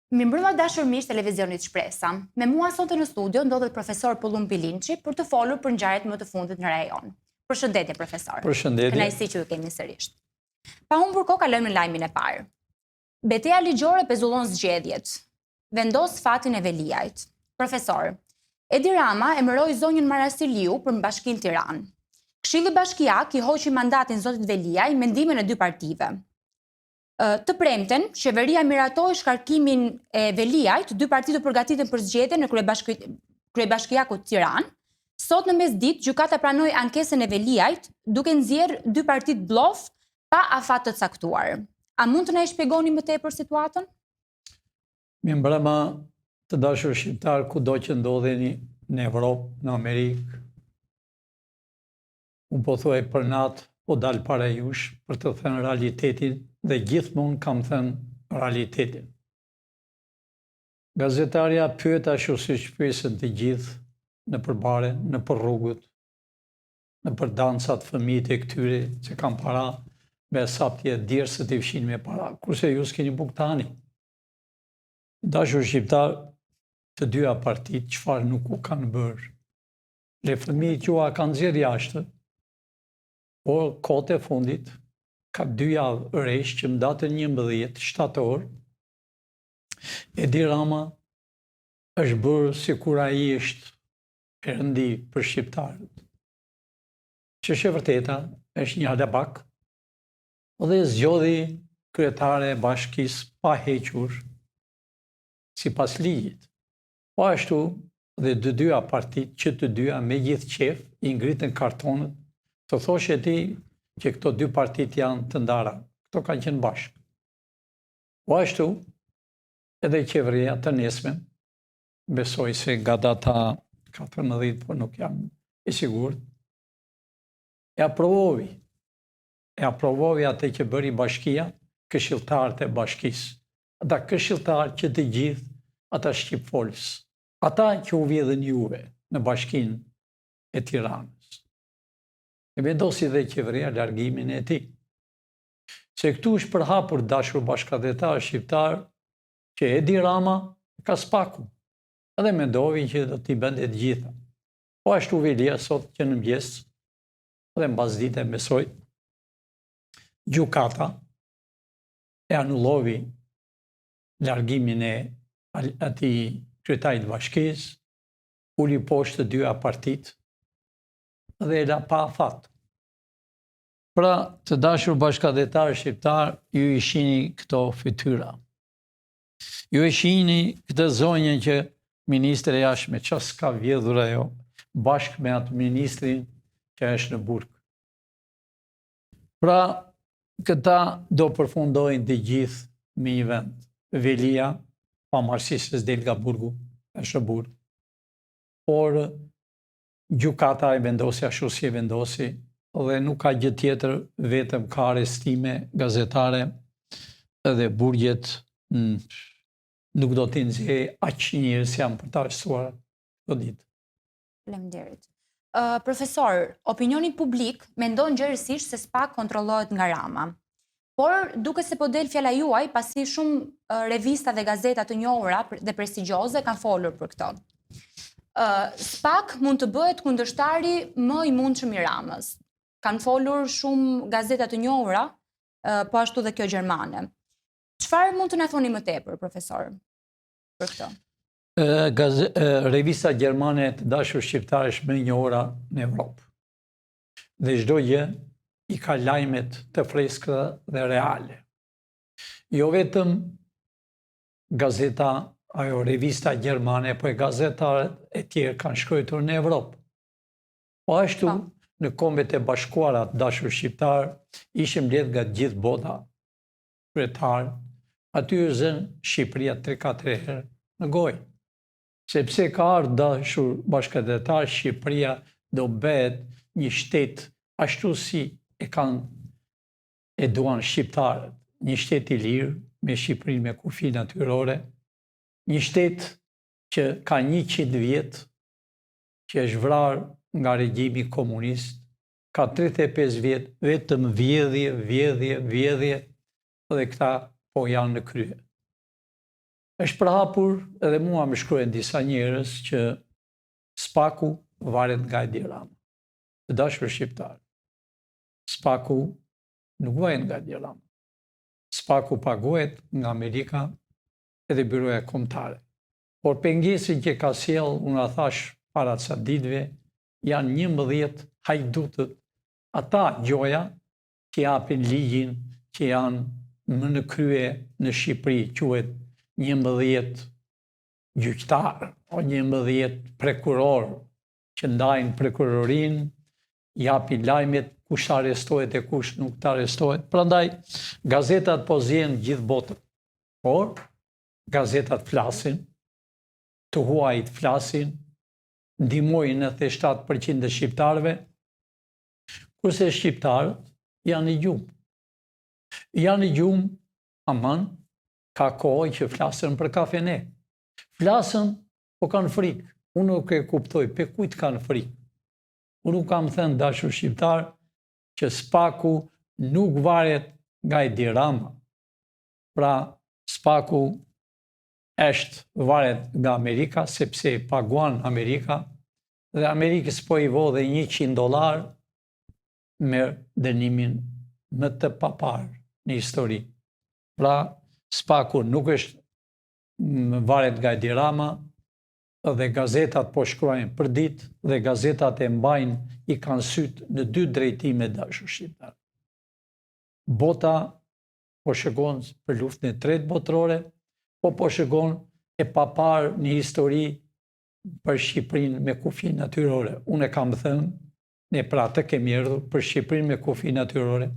Mirëmbrëma dashur miq të televizionit Shpresa. Me mua sonte në studio ndodhet profesor Pëllumb Pilinçi për të folur për ngjarjet më të fundit në rajon. Përshëndetje profesor. Përshëndetje. Kënaqësi që ju kemi sërish. Pa humbur kohë kalojmë në lajmin e parë. Beteja ligjore pezullon zgjedhjet. Vendos fatin e Veliajt. Profesor, Edi Rama emëroi zonjën Mara Siliu për Bashkinë Tiranë. Këshilli Bashkiak i hoqi mandatin zotit Veliaj me ndihmën e dy partive. Të premten, qeveria miratoi shkarkimin e Veliajt, dy partitë u përgatitën për zgjedhjen e kryebashkiakut Tiranë. Sot në mesditë, gjykata pranoi ankesën e Veliajt, duke nxjerrë dy partitë bllof pa afat të caktuar. A mund të na e shpjegoni më tepër situatën? Mirëmbrëma të dashur shqiptarë kudo që ndodheni në Evropë, në Amerikë, Unë pothuaj për natë po dal para jush për të thënë realitetin dhe gjithmonë kam thënë realitetin. Gazetarja pyet ashtu siç pyesin të gjithë nëpër bare, nëpër rrugët, nëpër dancat fëmijët e këtyre që kanë para, me hesap tje djersët i fshin me para, kurse ju s'keni bukë të hani. Dashur shqiptarë, të dyja partitë çfarë nuk u kanë bërë Dhe fëmijët jua kanë nxjerrë jashtë, por kohët e fundit, ka dy javë rresht që më datën 11 shtator, Edi Rama është bërë sikur ai është perëndi për shqiptarët. Ç'është e vërteta, është një halabak, dhe zgjodhi kryetare e bashkisë pa hequr sipas ligjit. Po ashtu dhe të dyja partitë që të dyja me gjithë qejf i ngritën kartonët, të thoshe ti që këto dy partitë janë të ndara, këto kanë qenë bashkë. Po ashtu edhe qeveria të nesërmen, besoj se nga data 14, por nuk jam i sigurt, e aprovovi. E aprovovi atë që bëri bashkia, këshilltarët e bashkisë. Ata këshilltarë që të gjithë ata shqipfolës, ata që u vjedhën juve në bashkinë e Tiranës. E vendosi dhe qeveria largimin e tij. Se këtu është përhapur dashur bashkatdhetarë shqiptarë që Edi Rama ka SPAK-u edhe mendoi që do t'i bënte të gjitha. Po ashtu Veliaj sot që në mëngjes dhe mbasdite besoj gjykata e anullovi largimin e atij kryetarit të bashkisë, uli poshtë të dyja partitë dhe e la pa afat. Pra, të dashur bashkatdhetarë shqiptarë, ju i shihni këto fytyra. Ju e shihni këtë zonjën që ministre e jashtme, ça s'ka vjedhur ajo, bashkë me atë ministrin që është në burg. Pra, këta do përfundojnë të gjithë me një vend. Veliaj, pavarësisht se s'del nga burgu, është në burg. Por, gjykata e vendosi ashtu si e vendosi, dhe nuk ka gjë tjetër, vetëm ka arrestime gazetare dhe burgjet mm, nuk do t'i nxjerrë aq njerëz janë për të arrestuar këto ditë. Faleminderit. Uh, profesor, opinioni publik mendon gjerësisht se SPAK kontrollohet nga Rama. Por duket se po del fjala juaj, pasi shumë uh, revista dhe gazeta të njohura dhe prestigjioze kanë folur për këto. Uh, SPAK mund të bëhet kundërshtari më i mundshëm i Ramës. Kanë folur shumë gazeta të njohura, uh, po ashtu dhe kjo gjermane. Çfarë mund të na thoni më tepër, profesor, për këto? Gaze, revista gjermane të dashur shqiptarë është më e njohura në Evropë. Dhe çdo gjë i ka lajmet të freskëta dhe reale. Jo vetëm gazeta, ajo revista gjermane, po e gazetarët e tjerë kanë shkruajtur në Evropë. Po ashtu, po. në Kombet e Bashkuara të dashur shqiptarë, ishin mbledh nga gjithë bota, kryetar, aty është zënë Shqipëria 3-4 herë në gojë. Sepse ka ardhë dashur bashkatdhetarë Shqipëria do bëhet një shtet ashtu si e kanë e duan shqiptarët, një shtet i lirë me Shqipërinë me kufi natyrore, një shtet që ka 100 vjet që është vrarë nga regjimi komunist, ka 35 vjet vetëm vjedhje, vjedhje, vjedhje dhe këta po janë në krye. Është përhapur edhe mua më shkruajnë disa njerëz që Spaku varet nga Edi Rama. Të dashur shqiptarë, Spaku nuk varet nga Edi Rama. Spaku paguhet nga Amerika edhe Byroja Kombëtare. Por pengesën që ka sjellë, unë e thashë para ca ditëve, janë 11 hajdutët, ata gjoja që japin ligjin që janë më në krye në Shqipëri, quhet 11 gjyqtarë, o 11 prokurorë që ndajnë prokurorinë, japin lajmet kush të arrestohet e kush nuk të arrestohet. Prandaj gazetat po ziejnë gjithë botën. Por gazetat flasin, të huajt flasin, ndihmojnë 97% të shqiptarëve, kurse shqiptarët janë në gjumë. Janë në gjumë, aman, ka kohë që flasin për kafene. Flasin, po kanë frikë. Unë nuk e kuptoj, pe kujt kanë frikë. Unë nuk kam thënë dashur shqiptarë që Spaku nuk varet nga Edi Rama. Pra, Spaku është varet nga Amerika, sepse paguan Amerika, dhe Amerikës po i vodhe 100 dollar me dënimin më të paparë në histori. Pra, Spaku nuk është varet nga Edi Rama, dhe gazetat po shkruajnë për ditë dhe gazetat e mbajnë i kanë sytë në dy drejtime dashur shqiptarë. Bota po shikon për luftën e tretë botërore, po po shikon e paparë në histori për Shqipërinë me kufi natyrore. Unë e kam thënë, ne pra të kemi erdhur për Shqipërinë me kufi natyrore,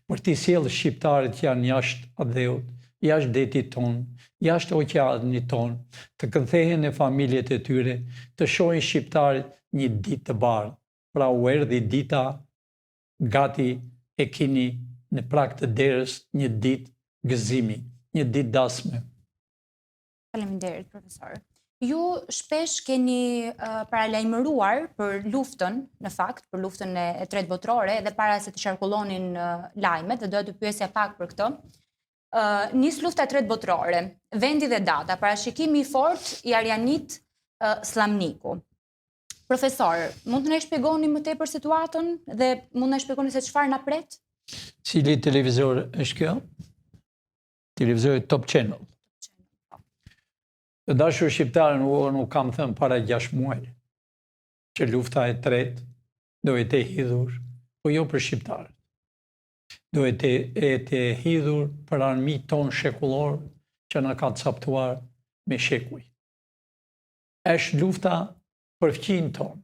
për t'i sjellë shqiptarët që janë jashtë atdheut, jashtë detit tonë, jashtë oqeanit tonë, të kthehen në familjet e tyre, të shohin shqiptarët një ditë të bardhë. Pra u erdhi dita gati e kini në prag të derës një ditë gëzimi, një ditë dasme. Faleminderit, profesor. Ju shpesh keni uh, paralajmëruar për luftën, në fakt, për luftën e, e tretë botërore, edhe para se të qarkullonin uh, lajmet, dhe doja të pyesja pak për këtë. Uh, nis lufta e tretë botërore, vendi dhe data, parashikimi i fortë i Arianit uh, Sllamniku. Profesor, mund të na shpjegoni më tepër situatën dhe mund të na shpjegoni se çfarë na pret? Cili televizor është kjo? Televizori Top Channel. Po. Të dashur shqiptarë, unë nuk kam thënë para 6 muaj që lufta e tretë do jetë e hidhur, po jo për shqiptarët. Do jetë e hidhur për armikun tonë shekullor që na ka zaptuar me shekuj. Është lufta për fqinjët tonë,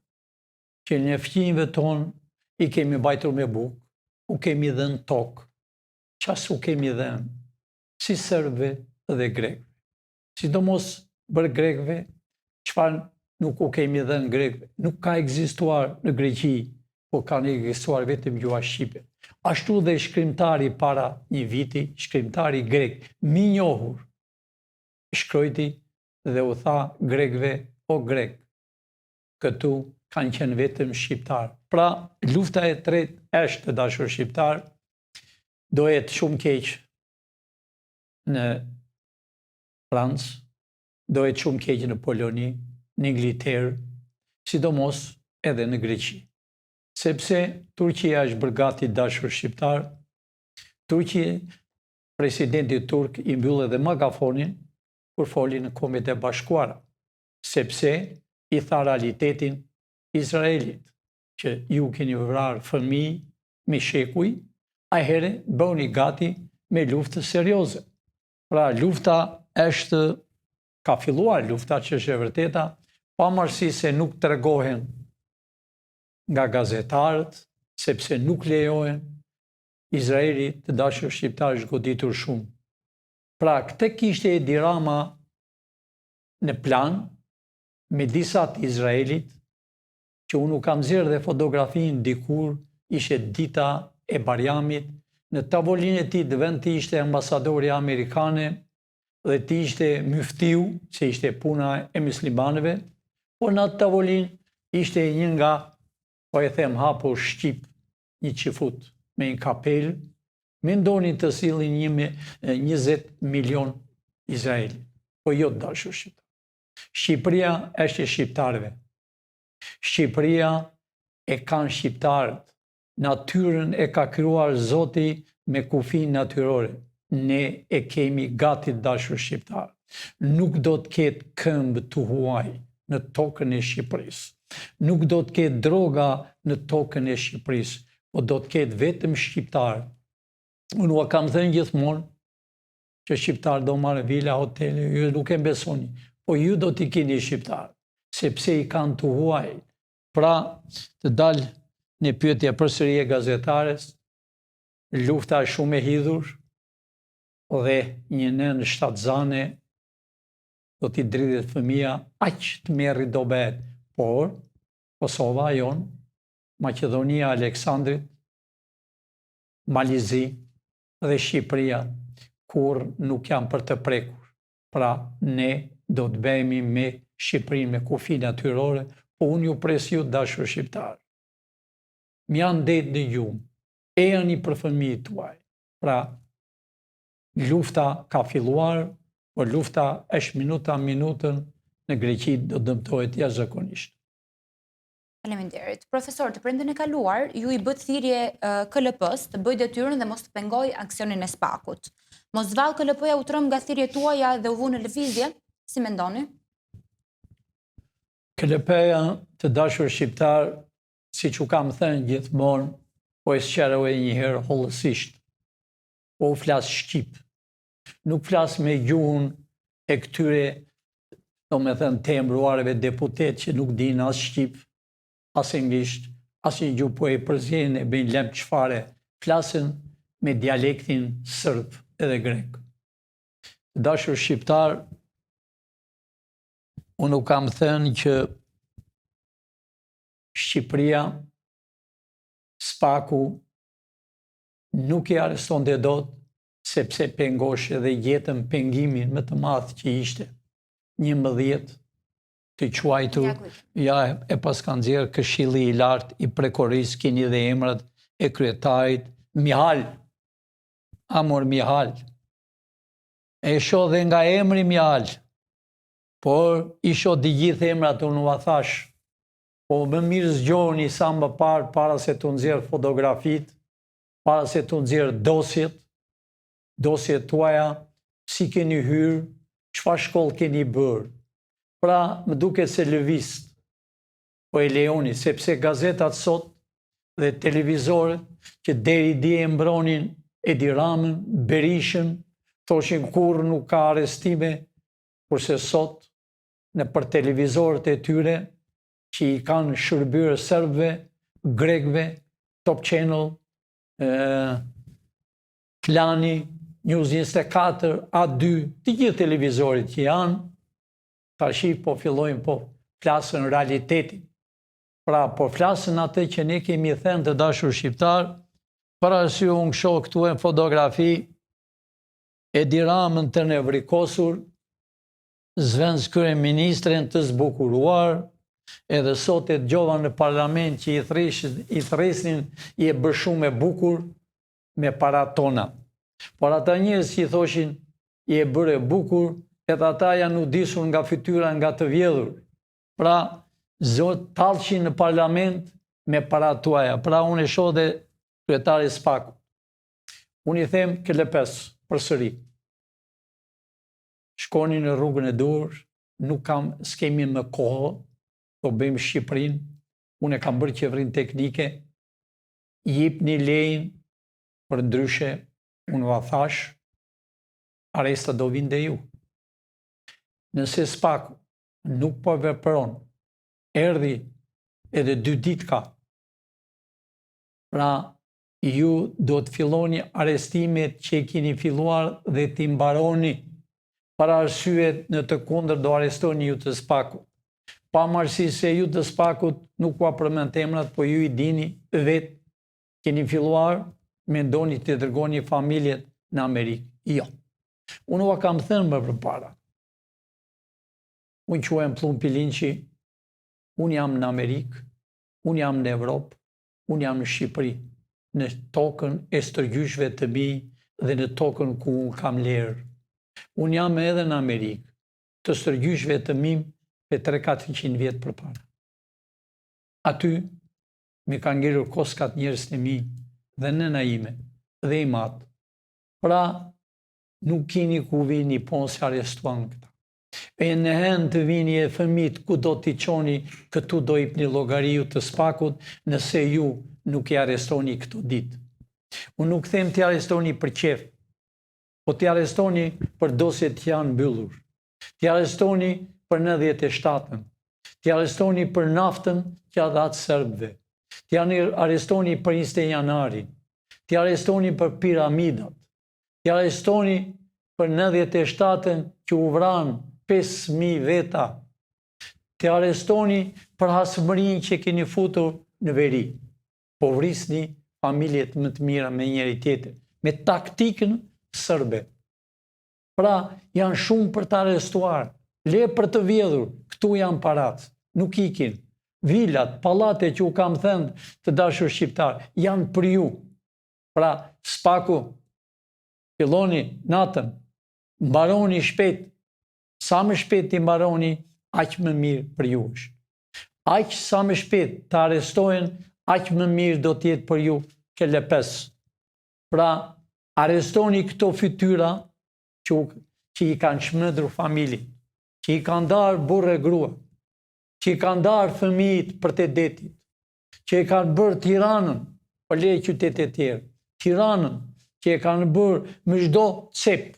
që ne fqinjëve tonë i kemi mbajtur me bukë, u kemi dhënë tokë, ça s'u kemi dhënë, si serbëve dhe grekëve. Sidomos për grekëve, çfarë nuk u kemi dhënë grekëve, nuk ka ekzistuar në Greqi, po kanë ekzistuar vetëm gjuha shqipe. Ashtu dhe shkrimtari para një viti, shkrimtari grek, më i njohur, shkrojti dhe u tha grekëve, o grekë, këtu kanë qenë vetëm shqiptarë. Pra, lufta e tretë është të dashur shqiptarë, do jetë shumë keq në Francë, do jetë shumë keq në Poloni, në Ingilterë, sidomos edhe në Greqi. Sepse Turqia është bërë gati dashur shqiptarë, Turqi, presidenti turk i mbylli edhe magafonin kur foli në Kombet e Bashkuara, sepse i tha realitetin Izraelit, që ju keni vrarë fëmijë me shekuj, atëherë bëhuni gati me luftë serioze. Pra lufta është ka filluar lufta që është e vërteta, pavarësisht se nuk tregohen nga gazetarët, sepse nuk lejohen, Izraeli të dashur shqiptarë është goditur shumë. Pra, këtë kishte Edi Rama në plan, me disa të Izraelit, që unë u kam nxjerrë dhe fotografinë dikur, ishte dita e Bajramit, në tavolinën e tij të vend të ishte ambasadorja amerikane dhe të ishte myftiu, se ishte puna e muslimanëve, por në atë tavolinë ishte një nga, po e them hapur shqip, një çifut me një kapelë, mendonin të sillin një me 20 milion Izraelit. Po jo të dashur shqiptarë. Shqipëria është e shqiptarëve. Shqipëria e kanë shqiptarët. Natyrën e ka krijuar Zoti me kufi natyrore. Ne e kemi gati të dashur shqiptarë. Nuk do të ketë këmbë të huaj në tokën e Shqipërisë. Nuk do të ketë droga në tokën e Shqipërisë, po do të ketë vetëm shqiptarë. Unë ua kam thënë gjithmonë që shqiptarët do marrin vila, hotele, ju nuk e besoni, po ju do t'i keni shqiptarët, sepse i kanë të huaj. Pra, të dal në pyetje përsëri e gazetares, lufta është shumë e hidhur dhe një nënë shtatzane do t'i dridhet fëmija, aq tmerri do bëhet. Por, Kosova jonë, Maqedonia e Aleksandrit, Mali i Zi dhe Shqipëria kurrë nuk janë për të prekur. Pra, ne do të bëhemi me Shqipërinë me kufi natyrore, po unë ju pres ju të dashur shqiptarë. M'janë ndejt në gjumë. Ejani për fëmijët tuaj. Pra, lufta ka filluar, por lufta është minuta minutën në Greqi do të dëmtohet jashtëzakonisht. Faleminderit. Profesor, të premten e kaluar, ju i bëtë thirrje KLP-së të bëjë detyrën dhe mos të pengojë aksionin e SPAK-ut. Mos vallë KLP-ja u tremb nga thirrjet tuaja dhe u vu në lëvizje? Si mendoni? KLP-ja, të dashur shqiptarë, siç u kam thënë gjithmonë, po e sqaroj edhe një herë hollësisht. Po u flas shqip. Nuk flas me gjuhën e këtyre, domethënë, të emëruarve deputetë që nuk dinë as shqip, as anglisht, asnjë gjuhë po e përziejnë e bëjnë lëmsh fare, flasin me dialektin sërb edhe grek. Të dashur shqiptarë, unë u kam thënë që Shqipëria, SPAK-u, nuk i arrestonte dot, sepse pengoshe dhe gjetëm pengimin më të madh që ishte 11 të quajtur, ja e paska nxjerrë këshilli i lartë i prokurorisë, keni dhe emrat e kryetarit, Mihal, Amor Mihal, e shoh dhe nga emri Mihal, por i shoh të gjithë emrat unë ua thashë, po më mirë zgjohuni sa më parë para se t'u nxjerr fotografitë, para se t'u nxjerr dosjet, dosjet tuaja, si keni hyrë, çfarë shkollë keni bërë. Pra, më duket se lëviz, po e lejoni, sepse gazetat sot dhe televizorët që deri dje e mbronin Edi Ramën, Berishën, thoshin kurrë nuk ka arrestime, kurse sot nëpër televizorët e tyre që i kanë shërbyer serbëve, grekëve, Top Channel, Klani, News 24, A2, të gjithë televizorët që janë, tashi po fillojnë po flasin realitetin. Pra, po flasin atë që ne kemi thënë të dashur shqiptarë, për arsye unë shoh këtu në fotografi, Edi Ramën të nevrikosur, zëvendëskryeministren të zbukuruar, edhe sot e dëgjova në parlament që i thrishin, i thrisnin, je bërë shumë e bukur me paratë tona. Por ata njerëz që i thoshin je bërë e bukur, edhe ata janë nudisur nga fytyra nga të vjedhur. Pra, zot tallshin në parlament me paratë tuaja. Pra, unë e shoh dhe kryetari i SPAK-ut. Unë i them KLP-së, përsëri. Shkoni në rrugën e duhur, nuk kam, s'kemi më kohë, do bëjmë Shqipërinë, unë e kam bërë qeverinë teknike, jipni lejen, përndryshe, unë ua thashë, arrestat do vinë dhe ju. Nëse SPAK-u nuk po vepron, erdhi edhe dy ditë ka. Pra, Ju do të filloni arrestimet që i keni filluar dhe t'i mbaroni, për arsye në të kundërt do arrestoni ju të SPAK-ut. Pavarësisht se ju të SPAK-ut nuk ua përmend emrat, po ju i dini vetë, keni filluar, mendoni t'i dërgoni familjet në Amerikë. Jo. Unë ua kam thënë më përpara. Unë quhem Pëllumb Pilinçi, unë jam në Amerikë, unë jam në Evropë, Unë jam në Shqipëri, në tokën e stërgjyshve të mi dhe në tokën ku unë kam lerë. Unë jam edhe në Amerikë. të stërgjyshve të mi për 3-400 vjet përpara. Aty m'i kanë ngelur koskat njerëzit e mi dhe nëna ime dhe im atë. Pra, nuk kini ku vini po se arrestuan këta. E në hend të vini e fëmijët ku do t'i çoni, këtu do ipni llogari ju të SPAK-ut nëse ju nuk i arrestoni këto ditë. Unë nuk them t'i arrestoni për qejf, po t'i arrestoni për dosjet që janë mbyllur. T'i arrestoni për 97-ën. T'i arrestoni për naftën që ia dhatë serbëve. T'i arrestoni për 21 janarin. T'i arrestoni për piramidat. T'i arrestoni për 97-ën që u vranë 5.000 veta. T'i arrestoni për hasmërinë që keni futur në veri. Po vrisni familjet më të mira me njëri tjetrin, me taktikën sërbe. Pra, janë shumë për të arrestuar, le për të vjedhur, këtu janë parat, nuk ikin. Vilat, pallate që u kam thënë të dashur shqiptar, janë për ju. Pra, SPAK-u, filloni natën, mbaroni shpejt, sa më shpejt t'i mbaroni, aq më mirë për ju është. Aq sa më shpejt të arrestohen, aq më mirë do të jetë për ju KLP-s. Pra, arrestoni këto fytyra që, që i kanë çmendur familjet, që i kanë ndarë burrë e grua, që i kanë ndarë fëmijët përtej detit, që e kanë bërë Tiranën, po le qytetet e tjerë, Tiranën, që e kanë bërë me çdo cep,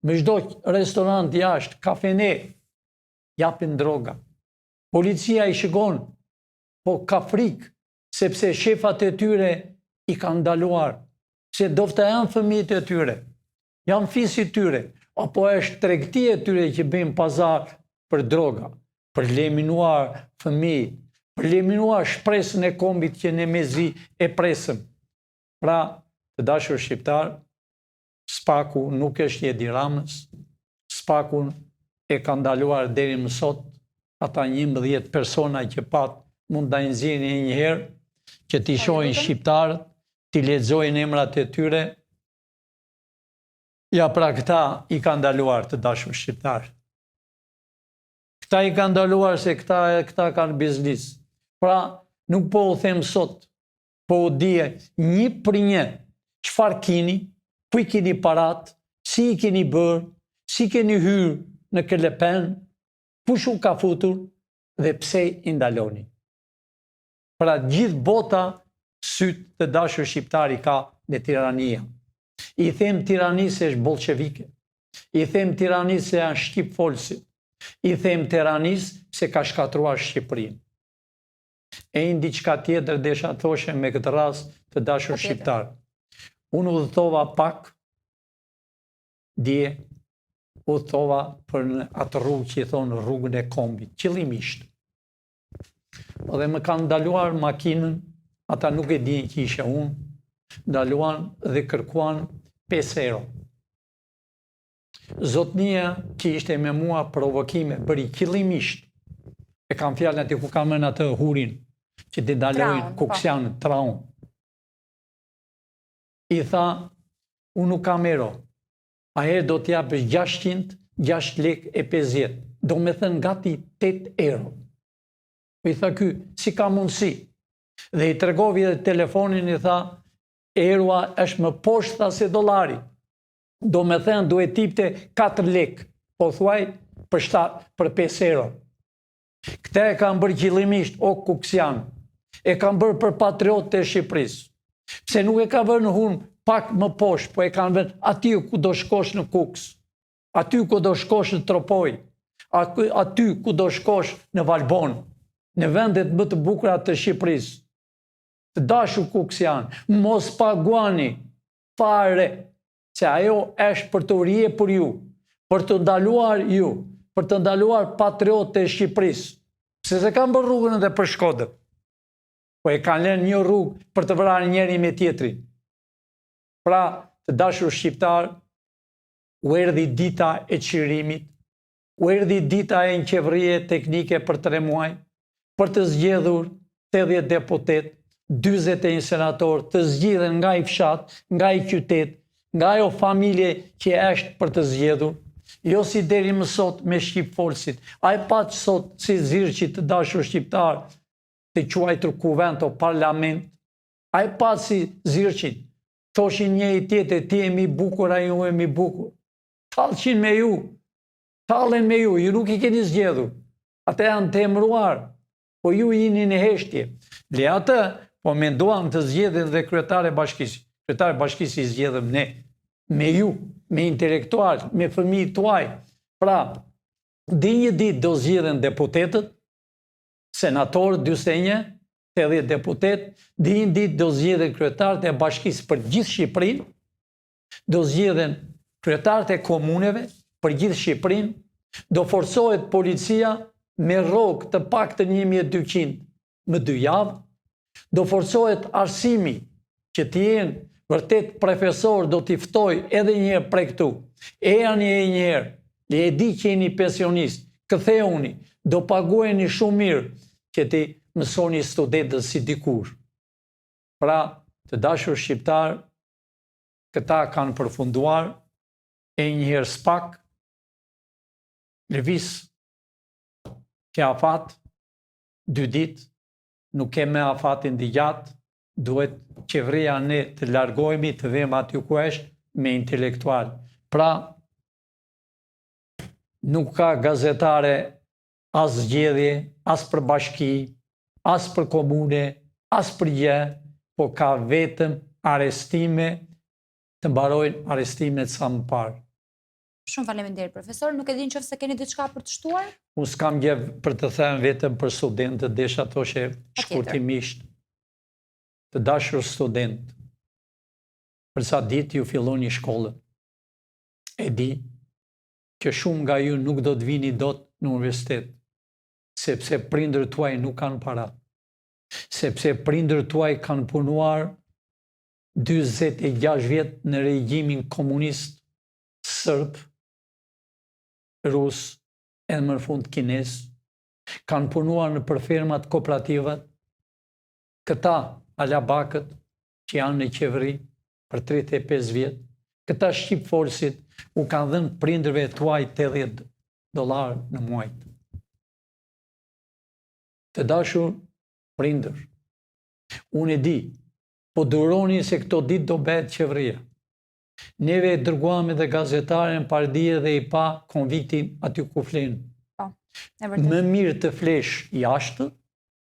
me çdo restorant jashtë, kafene, japin droga. Policia i shikon, po ka frikë, sepse shefat e tyre i kanë ndaluar, se ndofta janë fëmijët e tyre, janë fisi i tyre, apo është tregti e tyre që bëjnë pazar për droga, për eliminuar fëmijët, për eliminuar shpresën e kombit që ne mezi e presëm. Pra, të dashur shqiptarë, SPAK-u nuk është i Edi Ramës, SPAK-u e ka ndaluar deri më sot ata 11 persona që pat mund ta nxjerrin një herë që t'i shohin shqiptarët, t'i lexojnë emrat e tyre. Ja pra këta i ka ndaluar të dashur shqiptarë. Këta i ka ndaluar se këta këta kanë biznis. Pra, nuk po u them sot po u di një për një çfarë kini, ku i kini parat, si i keni bërë, si keni hyrë në KLP-n, kush u ka futur dhe pse i ndaloni. Pra gjithë bota sytë të dashur shqiptarë i ka në tirania. I them tiranisë se është bolshevike. I them tiranisë se janë shqipfolësit. I them tiranisë se ka shkatërruar Shqipërinë. E një diçka tjetër desha të thoshe me këtë rast të dashur shqiptarë. Unë udhëtova pak dje udhëtova për në atë rrugë që i thonë rrugën e kombit, qëllimisht. Dhe më kanë ndaluar makinën, ata nuk e dinë që isha unë, ndaluan dhe kërkuan 5 euro. Zotnia që ishte me mua provokime bëri qëllimisht. E kam fjalën aty ku kanë vënë atë hurin që t'i ndalojnë po. kuksianët, traun. I tha, unë nuk kam euro. Atëherë do t'japësh 600, 6 lek e 50. Domethënë gati 8 euro. Po i tha ky, si ka mundësi? Dhe i tregovi edhe telefonin i tha, euroa është më poshtë tha se dollari. Domethënë duhet t'jipte 4 lek, pothuaj për 7, për 5 euro. Këtë e kanë bërë qëllimisht o kuksian. E kanë bërë për patriotët e Shqipërisë. Pse nuk e ka vënë hurën pak më poshtë, po e kanë vënë aty ku do shkosh në Kukës, aty ku do shkosh në Tropojë, aty ku do shkosh në Valbonë, në vendet më të bukura të Shqipërisë. Të dashur kuksian, mos paguani fare, se ajo është për të rjepur ju, për të ndaluar ju, për të ndaluar patriotët e Shqipërisë. Pse s'e kanë bërë rrugën edhe për Shkodër? Po e kanë lënë një rrugë për të vrarë njëri me tjetrin. Pra, të dashur shqiptarë, u erdhi dita e çlirimit, U erdhi dita e një qeverie teknike për tre muaj, për të zgjedhur 80 deputetë, 41 senatorë, të zgjidhen nga ai fshat, nga ai qytet, nga ajo familje që është për të zgjedhur. Jo si deri më sot me shqipfolësit. A e patë sot si zirqi të dashur shqiptarë të quajtur kuvend o parlament? A e patë si zirqin? Thoshin njëri tjetrit, ti je më i bukur, ai unë jam i bukur. Tallshin me ju, tallen me ju, ju nuk i keni zgjedhur. Ata janë të emëruar, po ju jini në heshtje. Le atë, po menduan të zgjedhin dhe kryetar e bashkisë. Kryetar e bashkisë i zgjedhëm ne, me ju, me intelektualë, me fëmijët tuaj. Pra, di një ditë do zgjidhen deputetët, senatorët 41, 80 deputetë, di një ditë do zgjidhen kryetarët e bashkisë për gjithë Shqipërinë, do zgjidhen kryetarët e komuneve për gjithë Shqipërinë, do forcohet policia me rrogë të paktën 1200 më dy javë, do forcohet arsimi që të jenë vërtet profesorë do t'i ftoj edhe një herë prej këtu. Ejani edhe një herë, e di që jeni pensionist, kthehuni, do paguheni shumë mirë që t'i mësoni studentët si dikur. Pra, të dashur shqiptarë, këta kanë përfunduar e një herë SPAK, lëviz ke afat, dy ditë, nuk ke me afatin të gjatë, duhet qeveria ne të largohemi të vemi aty ku është me intelektual. Pra, nuk ka gazetare as zgjedhje, as për bashki, as për komune, as për gjë, po ka vetëm arrestime, të mbarojnë arrestimet sa më parë. Shumë faleminderit profesor, nuk e di në qoftë se keni diçka për të shtuar? Unë s'kam gjë për të thënë vetëm për studentët, desha të thoshe shkurtimisht. Të dashur studentë, për ca ditë ju filloni shkollën. E di që shumë nga ju nuk do të vini dot në universitet, sepse prindërit tuaj nuk kanë para. Sepse prindërit tuaj kanë punuar 46 vjet në regjimin komunist sërb, rus, edhe më në fund kinez, kanë punuar nëpër fermat kooperativat, këta alabakët që janë në qeveri për 35 vjet, këta shqipfolësit u kanë dhënë prindërve tuaj 80 dollarë në muaj. Të dashur prindër, unë e di, po duroni se këto ditë do bëhet qeveria. Neve e dërguam edhe gazetaren pardje dhe i pa konviktin aty ku flenë. Po, e vërtetë. Më mirë të flesh jashtë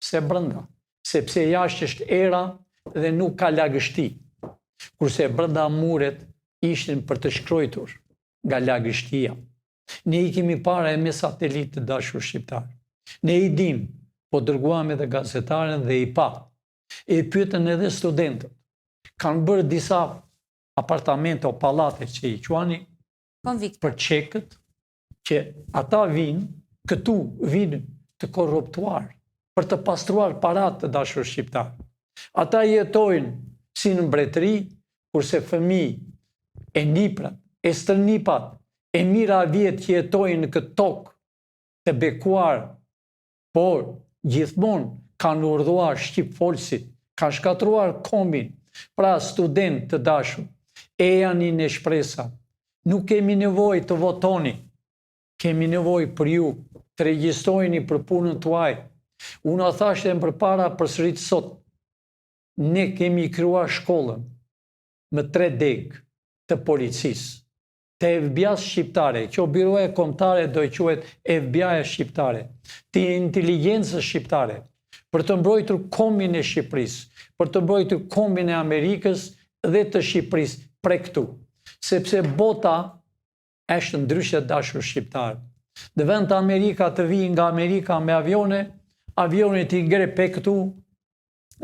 se brenda, sepse jashtë është era dhe nuk ka lagështi. Kurse brenda muret ishin për të shkrujtur nga lagështia. Ne i kemi parë me satelit të dashur shqiptarë. Ne i dim, po dërguam edhe gazetaren dhe i pa. E pyetën edhe studentët. Kanë bërë disa apartamente o pallate që i quani konvikt për çekët që ata vijnë këtu vijnë të korruptuar për të pastruar paratë të dashur shqiptarë. Ata jetojnë si në mbretëri, kurse fëmijë e niprat, e stërnipat, e mijëra vjet që jetojnë në këtë tokë të bekuar Por, gjithmonë kanë urdhëruar shqipfolësit, kanë shkatërruar kombin. Pra, studentë të dashur, ejani në Shpresa. Nuk kemi nevojë të votoni. Kemi nevojë për ju, të regjistroheni për punën tuaj. Unë ua thashë edhe më përpara përsëris sot. Ne kemi krijuar shkollën me tre degë të policisë. të FBI-së shqiptare, kjo byroja kombëtare do quhet FBI-ja shqiptare, të inteligjencës shqiptare, për të mbrojtur kombin e Shqipërisë, për të mbrojtur kombin e Amerikës dhe të Shqipërisë prej këtu. Sepse bota është ndryshe dashur shqiptarë. Në vend të Amerika të vijë nga Amerika me avione, avionet i ngre prej këtu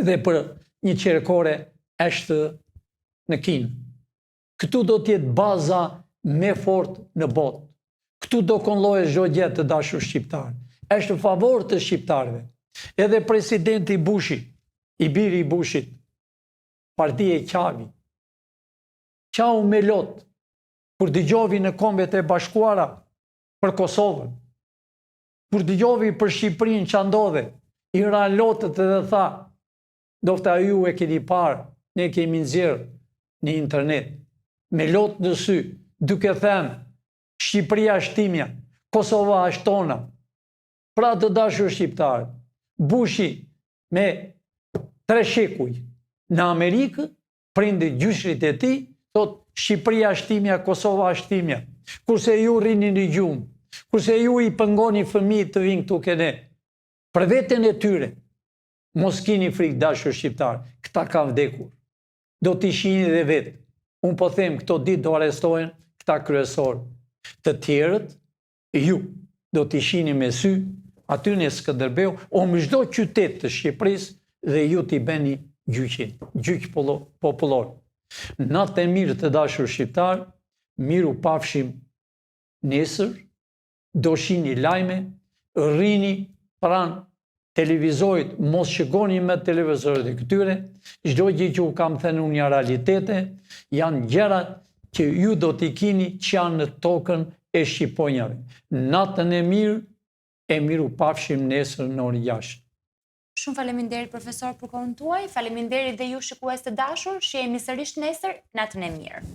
dhe për një çerek ore është në Kinë. Këtu do të jetë baza më e fortë në botë. Këtu do kontrollohet çdo gjë të dashur shqiptarë. Është në favor të shqiptarëve. Edhe presidenti Bushi, i biri i Bushit, pardje qavi. Qau me lot, kur dëgjovi në kombet e bashkuara për Kosovën. Kur dëgjovi për Shqipërinë ça ndodhe, i ra lotët edhe tha, Ndofta ju e keni parë, ne kemi nxjerrë në internet, me lot në sy, duke thënë. Shqipëria është imja, Kosova është tona. Pra të dashur shqiptarë, Bushi me tre shekuj në Amerikë, prindërit gjyshrit e tij, thotë Shqipëria është imja, Kosova është imja. Kurse ju rrini në gjumë, kurse ju i pengoni fëmijët të vinë këtu ke ne. Për veten e tyre, mos kini frikë dashur shqiptarë, këta kanë vdekur. Do t'i shihni dhe vetë. Unë po them këto ditë do arrestohen këta kryesorë. Të tjerët, ju do t'i shihni me sy aty në Skënderbeu o në çdo qytet të Shqipërisë dhe ju t'i bëni gjyqin, gjyq popullor. Natë e mirë të dashur shqiptarë, mirupafshim nesër, do shihni lajme, rrini pranë televizorit, mos shikoni më televizorët e këtyre, çdo gjë që u kam thënë unë janë realitete, janë gjërat që ju do t'i kini që janë në tokën e shqiponjave. Natën e mirë, e mirupafshim nesër në orën 6. Shumë faleminderit profesor për kohën tuaj, faleminderit dhe ju shikues të dashur, shihemi sërish nesër, natën e mirë.